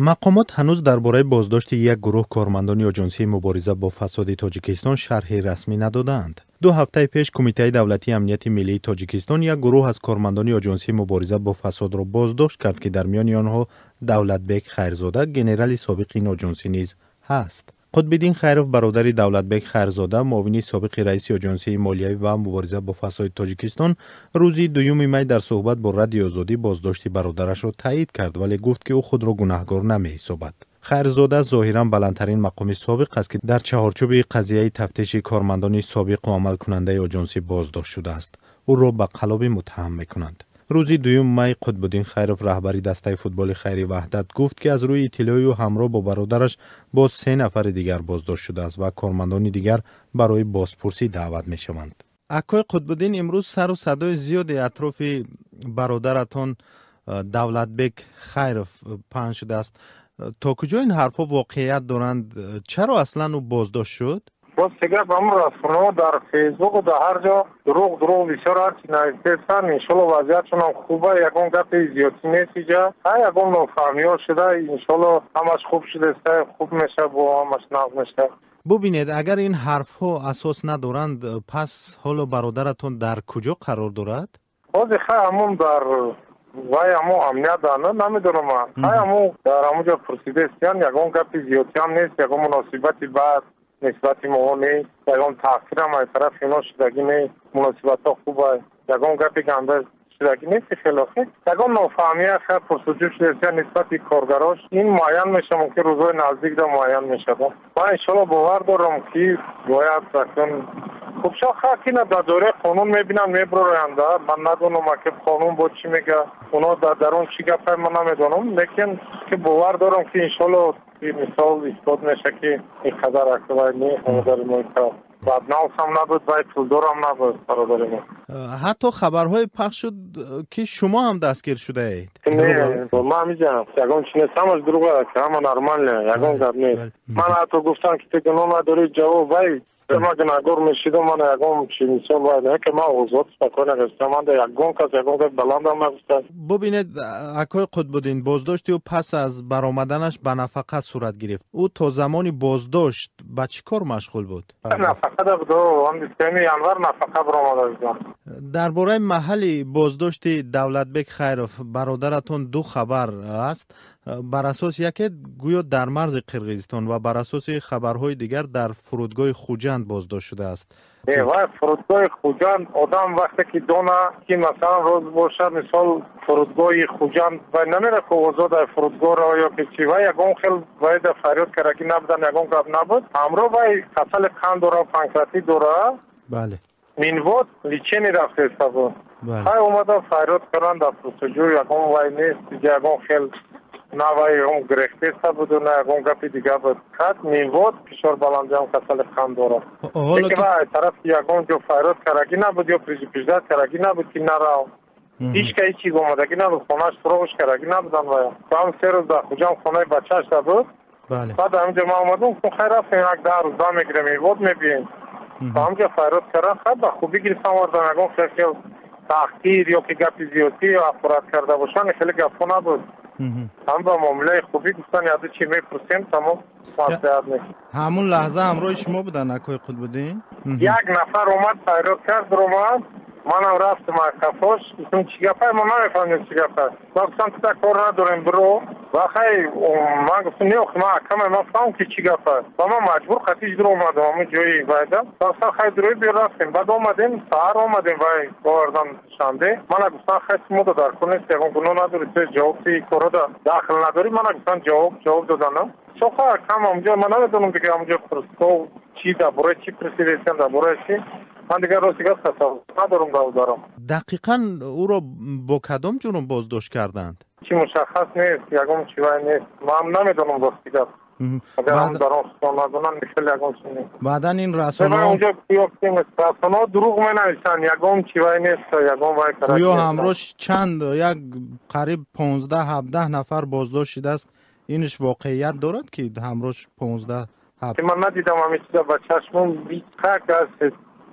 Мақомот ҳанӯз дар бораи боздошти як гурӯҳ кормандони Оҷонсии мубориза бо фасоди Тоҷикистон шарҳи расмӣ надодаанд. 2 ҳафтаи пеш Кумитаи давлатии амнияти миллии Тоҷикистон як гурӯҳ аз кормандони Оҷонсии мубориза бо фасодро боздошт кард, ки дар миёни онҳо Давлатбек Хайрзода, генерали собиқи ин оҷонсӣ, низ ҳаст. Қутбиддин Хайров, бародари Давлатбек Хайрзода, муовини собиқи раиси Оҷонсии молиявӣ ва мубориза бо фасоди Тоҷикистон, рӯзи 2 май дар суҳбат бо Радиои Озодӣ боздошти бародарашро тасдиқ кард, вале гуфт, ки ӯ худро гунаҳгор намеҳисобад. Хайрзода зоҳиран баландтарин мақоми собиқ аст, ки дар чаҳорчӯби қазияи тафтиши кормандони собиқу амалкунандаи оҷонсӣ боздошт шудааст. Ӯро ба қаллобӣ муттаҳам мекунанд. Рӯзи 2 май Қутбуддин Хайров, раҳбари дастаи футболи «Хайри Ваҳдат», гуфт, ки аз рӯи иттилои ӯ ҳамроҳ бо бародараш боз се нафари дигар боздошт шудааст ва кормандони дигар барои бозпурсӣ даъват мешаванд. Акои Қутбуддин, имрӯз сару садои зиёде атрофи бародаратон Давлатбек Хайров паҳн шудааст. То куҷо ин ҳарфҳо воқеият доранд? Чаро аслан ӯ боздошт шуд? Рости гап, ҳамун расонаҳо дар Фейсбуку дар ҳар ҷо дурӯғ, дурӯғ бисёр ҳарчи нависестанд. Иншолло, вазъиятшонам хуба, ягон гапи зиёдтӣ нест иҷа. Ҳа, ягон нофаҳмиҳо шуда, иншолло, ҳамаш хуб шудеста, хуб меша, бо ҳамаш нағз меша. Бубинед, агар ин ҳарфҳо асос надоранд, пас ҳоло бародаратон дар куҷо қарор дорад? Ҳозир хай, ҳамун дар вай, ҳамун амният дана, намедонам ман. Хай, ҳамун дар ҳамун ҷо пурсидестиян, ягон гапи зиёдтиам нест, ягон муносибати бад нисбати моҳо нест, ягон таъсирам аз тарафи ино шудагӣ нест, муносибатҳо хуба, ягон гапи ганда шудагӣ нест. Хеле хел ягон нофаҳмия хай пурсуҷӯ шудест нисбати коргарош. Ин муайян меша, мумкин рӯзҳои наздикда муайян мешавад. Ман иншолло бовар дорам, ки бояд акун хуб шав. Ха, кина дар доираи қонун мебинам, мебуроранда. Ман надонам, аки қонун бо чӣ мега, оно дар дарун чӣ гапай, ман намедонам, лекин ки бовар дорам, ки иншолло мисол исбот меша, ки ин қадар аквай не, бародари мо баднавсам набуд, вай пулдорам набуд бародари мо. Ҳатто хабарҳое пахш шуд, ки шумо ҳам дастгир шудаед. Не, ман ҳамиҷа ягон чи нест, ҳамаш дурӯғ аст, ҳама нормально, ягон гап нест. Ман ҳатто гуфтам, ки ту гуноҳ надорӣ, ҷавоб вай ман гунаҳгор мешидам, ман ягон чи мисол вай не, ки ман озод, спокойно гашта, ман да ягон кас ягон гап баландам нагуфта. Бубинед, акои Қутбуддин, боздошти ӯ пас аз баромаданаш ба нафақа сурат гирифт. Ӯ то замони боздошт ба чӣ кор машғул буд? Нафақа да буд, он 20 январ нафақа баромада будам. Дар бораи маҳалли боздошти Давлатбек Хайров, бародаратон, ду хабар аст. Бар асоси яке, гӯё дар марзи Қирғизистон ва бар асоси хабарҳои дигар дар фурудгоҳи Хуҷанд боздошт шудааст. Не, вай фурудгоҳи Хуҷанд, одам вақте ки дона, ки масалан роз бошад, мисол, фурудгоҳи Хуҷанд вай намера, ки озод ай фурудгоҳро ё ки чи. Вай ягон хел вай да фарёд карагӣ набудан, ягон гап набуд. Ҳамроҳ вай касали қанд дора, панкреатит дора. Минвод лечение рафтеста буд. Хай, омада фарёд кардан, дар пурсуҷӯ ягон вай нест дига, ягон хел на вай ягон грехтеста буду, на ягон гапи дига буд. Хат Минвод фишор баландиам, касали қанд дорад, лекин вай тарафи ягон ҷо фарёд карагӣ набуд ё предупреждать карагӣ набуд, ки нарав. Ҳеч ка ҳеч чиз омадагӣ набуд, хонааш суроғш карагӣ набудан. Вай ҳам 3 рӯз дар Хуҷанд хонаи бачаашда буд. Баъд ҳаминҷо ман омадам, гуфтам: «Хай, рафтем, як 10 рӯз дам мегирем, Минвод мебием». Ҳаминҷо фарёд кардан, хай, ба хубӣ гирифтан, овардан. Ягон хел хел таҳқир ё ки гапи зиёдтӣ ё ҳақорат карда бошанд, хеле гапҳо набуд. Ҳам ба муомилаи хубӣ гуфтан, яду чи мепурсем, тамом, маслиҳат мекунем. Ҳамун лаҳза ҳамроҳи шумо буданд, акои Қутбуддин? Як нафар омад, фарёд кард, омад, манам рафтам қафош, гуфтам: «Чӣ гапай?» Ман намефаҳмидам, чӣ гапай. Ма гуфтам: «Тута кор надорем, биро». Ва хай, ман гуфтам: «Не, охи, ман акамай, ман фаҳмам, ки чӣ гапай». Ва ман маҷбур қатиш дур омадам ҳамун ҷои вайда. Гуфтам: «Хай, дурои биё». Рафтем, баъд омадем, саҳар омадем, вай овардан Душанбе. Мана гуфтан: «Хай, шумо дар кор нест, ягон гуноҳ надорӣ, ту ҷавоби корода дахл надорӣ». Мана гуфтан, ҷавоб доданам. Соха акам ҳамҷо, ман намедонам дига, ҳамҷо пурсгоҳ чи, дар бораи чӣ пурсидесиям, дар бораи чӣ, ман дигар рости гап тасаввур надорам, давдарам. Дақиқан ӯро бо кадом ҷурм боздошт карданд? Чи мушаххас нест, ягон чи вай нест, ман намедонам, рости гап. Агар ҳам дар он худо надонам, хеле ягон чи нест. Баъдан ин расонаҳо Онҷо расонаҳо дурӯғ менависанд, ягон чи вай нест, ягон вай. Гӯё ҳамроҳ чанд, як қариб 15-17 нафар боздошт шудааст. Инш воқеият дорад, ки ҳамроҳ 15? Ман надидам ҳамин чиза ба чашмам. Как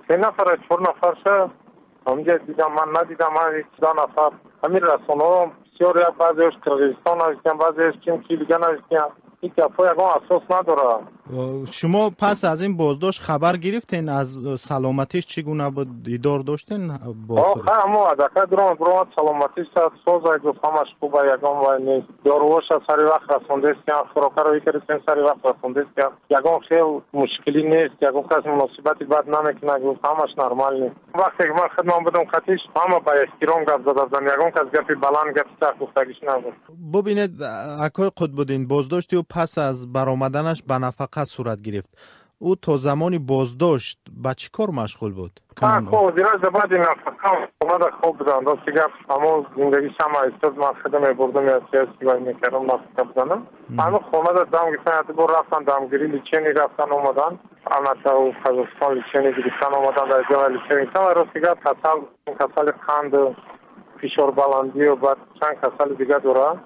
се нафара, чор нафарша ҳаминҷа дидам, ман надидам. Ман 18 нафар, ҳамин расонаҳо. Бисёр баъзеаш Қирғизистон навистиян, баъзеаш ким ки дига навистиян. Ин гапҳо ягон асос надорад. Шумо пас аз ин боздошт хабар гирифтен, аз саломатиш чӣ гуна буд, дидор доштен? Ҳамо адака дуромад, саломатиш соза, гуфт, ҳамаш хуба, ягон вай нест. Доруҳоша сари вақт расондестиян, хӯрокаро икардистен, сари вақт расондестиян, ягон хел мушкилӣ нест, ягон кас муносибати бад намекунад, гуфт, ҳамаш нормальный. Вақте ки ман хидмат будам қатиш, ҳама ба эҳтиром гап зада буданд, ягон кас гапи баланд, гапи сахт гуфтагиш набуд. Бубинед, акои Қутбуддин, боздошти ӯ пас аз баромаданаш ба нафақа сурат гирифт. Ӯ то замони боздошт ба чӣ кор машғул буд? Баъди нафақа омада хоб будам. Рости гап, ҳамо зиндагиш ҳама истод, ман худа мебурдам, ясияси мекардам, нафақа буданам. Ҳама хонада дам гирифтан, бор рафтан дамгирӣ, лечение рафтан омадан, аната Қазоқистон лечение гирифтан омадан, дар ҷоя лечение гирифтан. Ва рости гап, касал, касали қанд, фишорбаландию баъд чанд касали дига дорад.